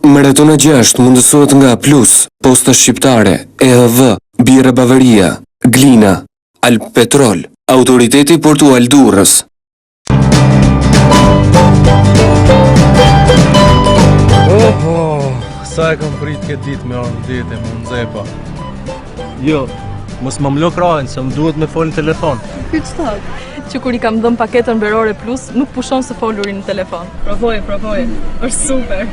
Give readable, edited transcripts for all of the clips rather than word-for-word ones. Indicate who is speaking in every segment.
Speaker 1: Maratona 6 mundësohet nga Plus, Posta Shqiptare, EHV, Birra Bavaria, Glina, Albpetrol, Autoriteti Portual Durrës.
Speaker 2: Oho, sa e kam prit këtë ditë me ardhë në det e m'u nxe pak. Jo, mos më mlo krahin, se më duhet me fol në telefon.
Speaker 3: Ky ç'thotë? Që kur i kam dhënë paketën verore plus, nuk pushon së foluri në telefon. Provoje, provoje. Është super.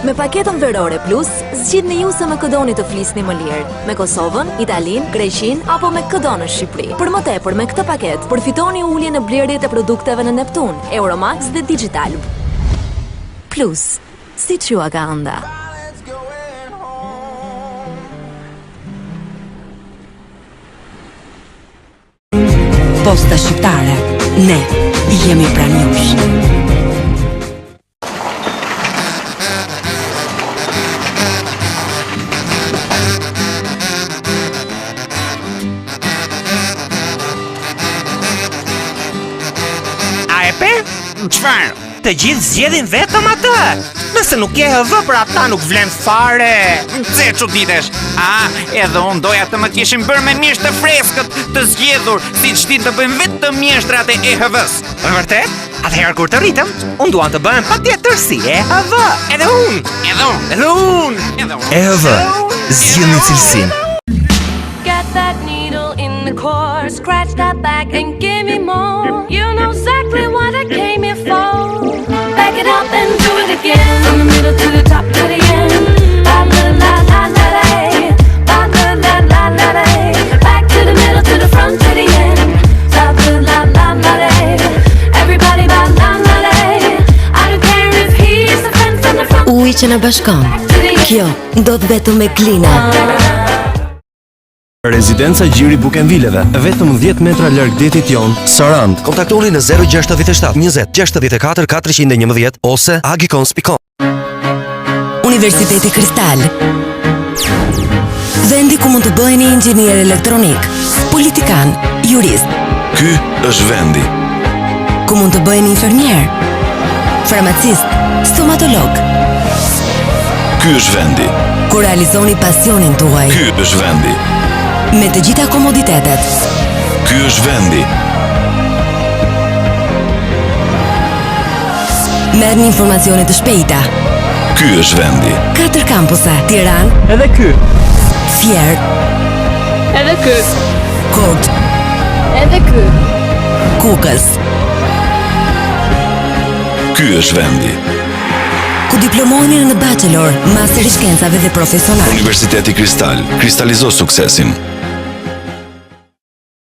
Speaker 4: Me paketën verore plus, zgjidhni ju se me kë doni të flisni më lirë, me Kosovën, Italinë, Greqinë apo me këdo në Shqipëri. Për më tepër me këtë paketë, përfitoni ulje në blerjet e produkteve në Neptun, Euromax dhe Digitalb. Plus, siç jua ka ënda.
Speaker 5: Posta Shqiptare, ne jemi pranë jush.
Speaker 6: A e pe? Çfarë? Të gjithë zgjedhin vetëm atë. Nëse nuk je EHV për ata nuk vlen fare.
Speaker 7: Pse çuditesh? A, edhe unë doja të më kishin bërë me mish të freskët, të zgjedhur, siç dinë të bëjnë vetëm mjeshtrat e EHV-s.
Speaker 6: Vërtet? Atëherë kur të rritem, unë dua të bëhem patjetër si EHV. Edhe unë,
Speaker 7: edhe unë,
Speaker 6: edhe unë,
Speaker 7: edhe unë.
Speaker 8: EHV, zgjidhni cilësinë.
Speaker 9: Get that needle in the core, scratch that back and give me more. You know exactly what I came here for. Back it up and do it again. From the middle to the top to the end. La la la la la la. La la la la la la. Back to the middle to the front to the end. La la la la la la. Everybody la la la la. I don't care if he's a friend from the front.
Speaker 5: Uji që na bashkon. Kjo ndodh vetëm me Glina.
Speaker 8: Rezidenca Gjiri Bukenvileve, vetëm 10 metra larg detit Jon, Sarandë.
Speaker 10: Kontaktoni në 067 20 64 411 ose agicons.com.
Speaker 5: Universiteti Kristal. Vendi ku mund të bëheni inxhinier elektronik, politikan, jurist.
Speaker 11: Ky është vendi.
Speaker 5: Ku mund të bëheni infermier, farmacist, stomatolog.
Speaker 11: Ky është vendi.
Speaker 5: Ku realizoni pasionin tuaj.
Speaker 11: Ky është vendi.
Speaker 5: Me të gjitha komoditetet.
Speaker 11: Ky është vendi.
Speaker 5: Merrni informacione të shpejta.
Speaker 11: Ky është vendi.
Speaker 5: Katër kampuse, Tiranë.
Speaker 2: Edhe ky.
Speaker 5: Fier.
Speaker 3: Edhe ky.
Speaker 5: Korçë.
Speaker 3: Edhe ky.
Speaker 5: Kukës.
Speaker 11: Ky është vendi.
Speaker 5: Ku diplomoheni në bachelor, master i shkencave dhe profesional.
Speaker 11: Universiteti Kristal, kristalizo suksesin.